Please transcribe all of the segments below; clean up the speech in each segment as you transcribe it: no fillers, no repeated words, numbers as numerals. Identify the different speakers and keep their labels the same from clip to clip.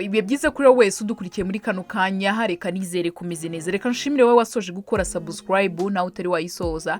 Speaker 1: Ibihe byiza kuri wowe wese udukurikiye muri kano kanya. Reka nizere kumeze neza. Reka nshimire wowe wasoje gukora subscribe, nawe utari wayisoza,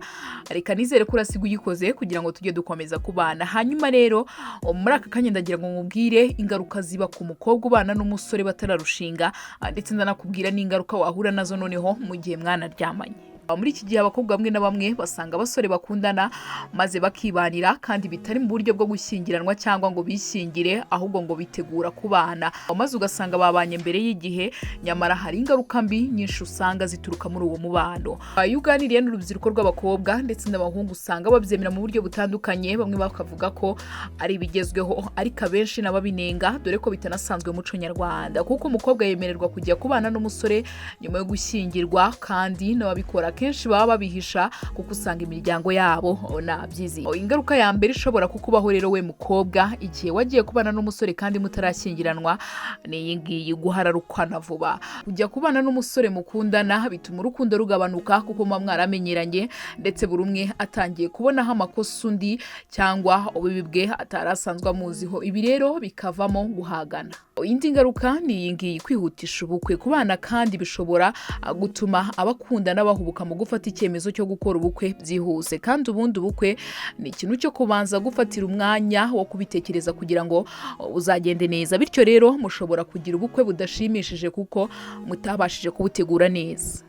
Speaker 1: reka nizere ko urasiga uyikoze kugira ngo tujye dukomeza kubana. Hanyuma rero muri aka kanya ndagira ngo nkubwire ingaruka ziba ku mukobwa ubana n'umusore batararushinga, ndetse ndanakubwira n'ingaruka wahura nazo noneho mu gihe mwanaryamanye. Muri iki gihe abakobwa bamwe na bamwe basanga abasore bakundana maze bakibanira, kandi bitari mu buryo bwo gushyingiranwa cyangwa ngo bishyingire, ahubwo ngo bitegura kubana, maze ugasanga babanye mbere y'igihe. Nyamara hari ingaruka mbi nyinshi usanga zituruka muri uwo mubano. Iyo uganiriye n'urubyiruko rw'abakobwa ndetse n'abahungu, usanga babyemera mu buryo butandukanye. Bamwe bakavuga ko ari ibigezweho, ariko abenshi n'ababinenga, dore ko bitanasanzwe mu muco nyarwanda, kuko umukobwa yemererwa kujya kubana n'umusore nyuma yo gushyingirwa, kandi n'ababikora akenshi baba babihisha kuko usanga imiryango yabo nabyizi. Ingaruka ya mbere ishobora kukubaho rero we mukobwa igihe wagiye kubana n'umusore kandi mutarashyingiranwa ni iyi ngiyi: guhararukwana vuba. Kujya kubana n'umusore mukundana bituma urukundo rugabanuka, kuko muba mwaramenyeranye, ndetse buri umwe atangiye kubonaho amakosa undi cyangwa ububi bwe atari asanzwe amuziho. Ibi rero bikavamo guhagana. Indi ngaruka ni iyi ngiyi: kwihutisha ubukwe. Kubana kandi bishobora gutuma abakundana bahubuka mu gufata icyemezo cyo gukora ubukwe byihuse, kandi ubundi ubukwe ni ikintu cyo kubanza gufatira umwanya wo kubitekereza kugira ngo uzagende neza. Bityo rero mushobora kugira ubukwe budashimishije kuko mutabashije kubutegura neza.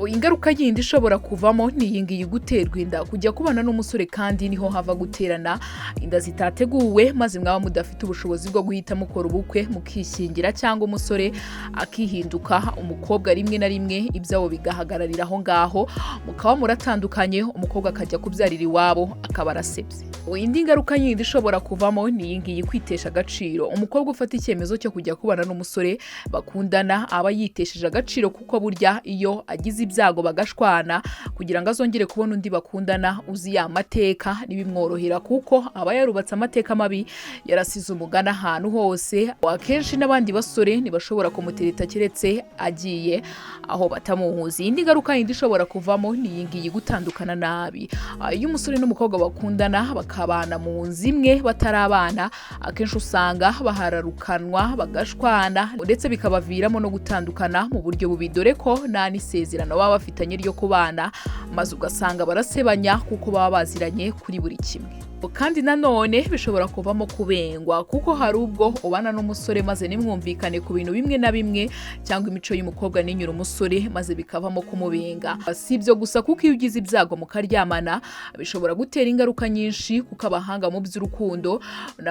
Speaker 1: Ingaruka yindi ishobora kuvamo ni iyi ngiyi: guterwa inda. Kujya kubana n'umusore kandi niho hava guterana inda zitateguwe, maze mwaba mudafite ubushobozi bwo guhita mukora ubukwe mukishyingira, cyangwa umusore akihinduka umukobwa rimwe na rimwe, ibyabo bigahagararira aho ngaho, mukaba muratandukanye, umukobwa akajya kubyarira iwabo, akaba arasebye. Indi ngaruka yindi ishobora kuvamo ni iyi ngiyi: kwitesha agaciro. Umukobwa ufata icyemezo cyo kujya kubana n'umusore bakundana aba yitesheje agaciro, kuko burya iyo agize ibyago bagashwana, kugira ngo azongere kubona undi bakundana uzi ya mateka ntibimworohera, kuko aba yarubatse amateka mabi, yarasize umugani ahantu hose. Akenshi n'abandi basore ntibashobora kumutereta keretse agiye aho batamuhuza. Indi ngaruka yindi ishobora kuvamo ni iyi ngiyi: gutandukana nabi. Iyo umusore n'umukobwa bakundana bakabana mu nzu imwe batarabana, akenshi usanga bahararukanwa, bagashwana, ndetse bikabaviramo no gutandukana mu buryo bubi, dore ko nta n'isezerano baba bafitanye ryo kubana, maze ugasanga barasebanya kuko baba baziranye kuri buri kimwe. Kandi nanone bishobora kuvamo kubengwa, kuko hari ubwo ubana n'umusore maze nimwumvikane ku bintu bimwe na bimwe, cyangwa imico y'umukobwa n'inyura umusore, maze bikavamo kumubenga. Si ibyo gusa, kuko iyo ugize ibyago mukaryamana bishobora gutera ingaruka nyinshi, kuko abahanga mu by'urukundo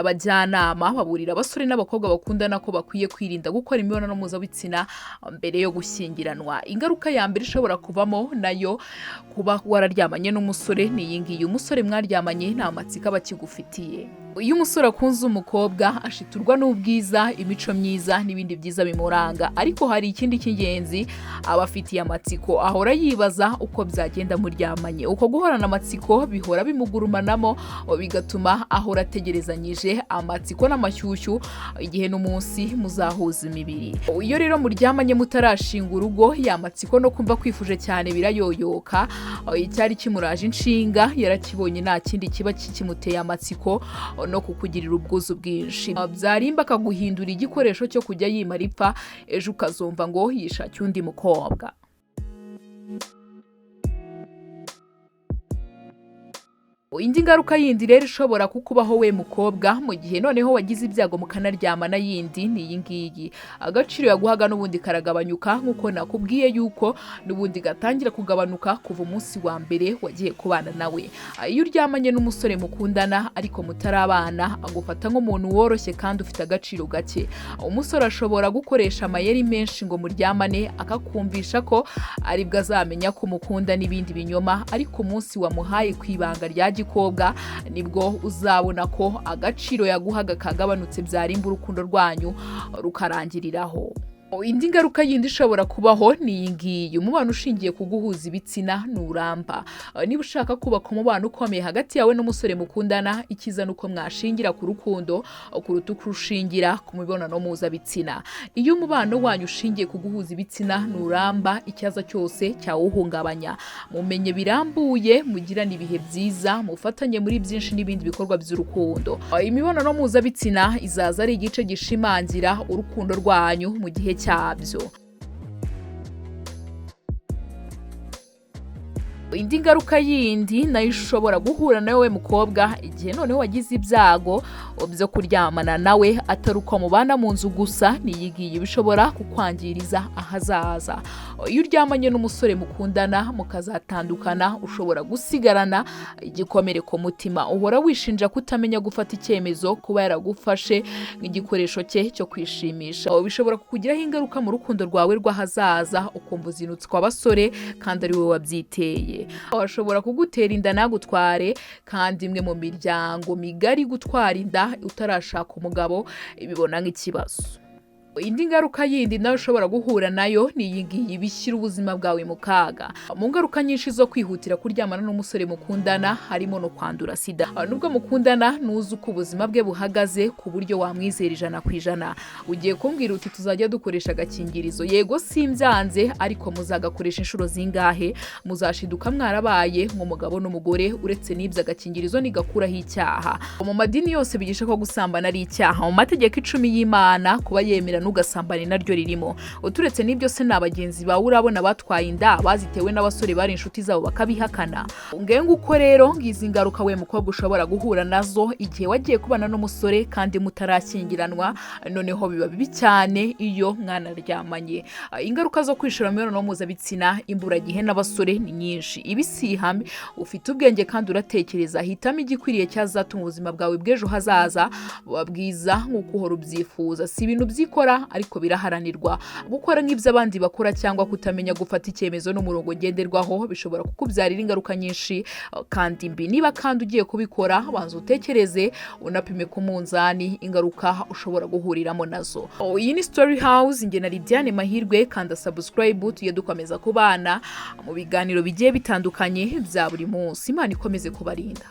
Speaker 1: n'abajyanama baburira abasore n'abakobwa bakundana ko bakwiye kwirinda gukora imibonano mpuzabitsina mbere yo gushyingiranwa. Ingaruka ya mbere ishobora kuvamo nayo kuba wararyamanye n'umusore ni iyi ngiyi: umusore mwaryamanye nta matsiko aba akigufitiye. Iyo umusore akunze umukobwa ashiturwa n'ubwiza, imico myiza n'ibindi byiza bimuranga, ariko hari ikindi cy'ingenzi aba afitiye amatsiko: ahora yibaza uko byagenda muryamanye. Uko guhorana amatsiko bihora bimugurumanamo, bigatuma ahora ategerezanyije amatsiko n'amashyushyu igihe n'umunsi muzahuza imibiri. Iyo rero muryamanye mutarashinga urugo, ya matsiko no kumva kwifuje cyane birayoyoka. Icyari kimuraje inshinga yarakibonye, nta kindi kiba kikimuteye amatsiko no kukugirira ubwuzu bwinshi. Byarimba akaguhindura igikoresho cyo kujya yimara ipfa, ejo ukazumva ngo yishakiye undi mukobwa. Indi ngaruka yindi rero ishobora kukubaho we mukobwa mu gihe noneho wagize ibyago mukanaryamana yindi ni iyi ngiyi: agaciro yaguhaga n'ubundi karagabanyuka, nk'uko nakubwiye yuko n'ubundi gatangira kugabanuka kuva umunsi wa mbere wagiye kubana nawe. Iyo uryamanye n'umusore mukundana ariko mutarabana, agufata nk'umuntu woroshye kandi ufite agaciro gake. Umusore ashobora gukoresha amayeri menshi ngo muryamane, akakumvisha ko aribwo azamenya ko umukunda n'ibindi binyoma, ariko umunsi wamuhaye ku ibanga rya gikobwa nibwo uzabona ko agaciro yaguhaga kagabanutse, byarimba urukundo rwanyu rukarangiriraho. Indi ngaruka yindi ishobora kubaho ni iyi ngiyi: umubano ushingiye ku guhuza ibitsina nturamba. Niba ushaka kubaka umubano ukomeye hagati yawe n'umusore mukundana, icyiza ni uko mwashingira ku rukundo kuruta uko ushingira ku mibonano mpuzabitsina. Iyo umubano wanyu ushingiye ku guhuza ibitsina, nturamba, icyaza cyose cyawuhungabanya. Mumenye birambuye, mugirane ibihe byiza, mufatanye muri byinshi n'ibindi bikorwa by'urukundo. Imibonano mpuzabitsina izaza ari igice gishimangira urukundo rwanyu mu gihe cyabyo. Indi ngaruka yindi nayo ushobora guhura nawe mukobwa, igihe noneho wagize ibyago byo kuryamana nawe atari uko mubana mu nzu gusa, ni iyi ngiyi: bishobora kukwangiriza ahazaza. Iyo uryamanye n'umusore mukundana mukazatandukana, ushobora gusigarana igikomere ku mutima. Uhora wishinja kutamenya gufata icyemezo, kuba yaragufashe nk'igikoresho cye cyo kwishimisha. Bishobora kukugiraho ingaruka mu rukundo rwawe rw'ahazaza, ukumva uzinutswe abasore kandi ari wowe wabyiteye. Bashobora kugutera inda ntagutware, kandi imwe mu miryango migari gutwara inda utarashaka umugabo ibibona nk'ikibazo. Indi ngaruka yindi nawe ushobora guhura nayo ni iyi ngiyi: bishyira ubuzima bwawe mu kaga. Mu ngaruka nyinshi zo kwihutira kuryamana n'umusore mukundana harimo no kwandura SIDA. Nubwo mukundana, ntuzi uko ubuzima bwe buhagaze ku buryo wamwizera 100%. Ugiye kumbwira uti: "Tuzajya dukoresha agakingirizo." Yego, simbyanze, ariko muzagakoresha inshuro zingahe? Muzashiduka mwarabaye nk'umugabo n'umugore. Uretse n'ibyo, agakingirizo ntigakuraho icyaha. Mu madini yose bigisha ko gusambana ari icyaha. Mu mategeko 10 y'Imana, kuba yemera ntugasambane naryo ririmo. Uturetse n'ibyo se, ni abagenzi bawe urabona batwaye inda bazitewe n'abasore bari inshuti zabo bakabihakana? Ngewe nguko rero, ngizi ingaruka we mukobwa ushobora guhura nazo igihe wagiye kubana n'umusore kandi mutarashyingiranwa. Noneho biba bibi cyane iyo mwanaryamanye. Ingaruka zo kwishora mu mibonano mpuzabitsina imburagihe n'abasore ni nyinshi. Ibi si ihame. Ufite ubwenge kandi uratekereza, hitamo igikwiriye cyazatuma ubuzima bwawe bw'ejo hazaza buba bwiza nk'uko uhora ubyifuza. Si ibintu byikora, ariko biraharanirwa. Gukora nk'ibyo abandi bakora cyangwa kutamenya gufata icyemezo n'umurongo ngenderwaho bishobora kukubyarira ingaruka nyinshi kandi mbi. Niba kandi ugiye kubikora, banza utekereze, unapime ku munzani ingaruka ushobora guhuriramo nazo. Iyi ni Story House, njye na Lidiane Mahirwe. Kanda subscribe tujye dukomeza kubana mu biganiro bigiye bitandukanye bya buri munsi. Imana ikomeze kubarinda.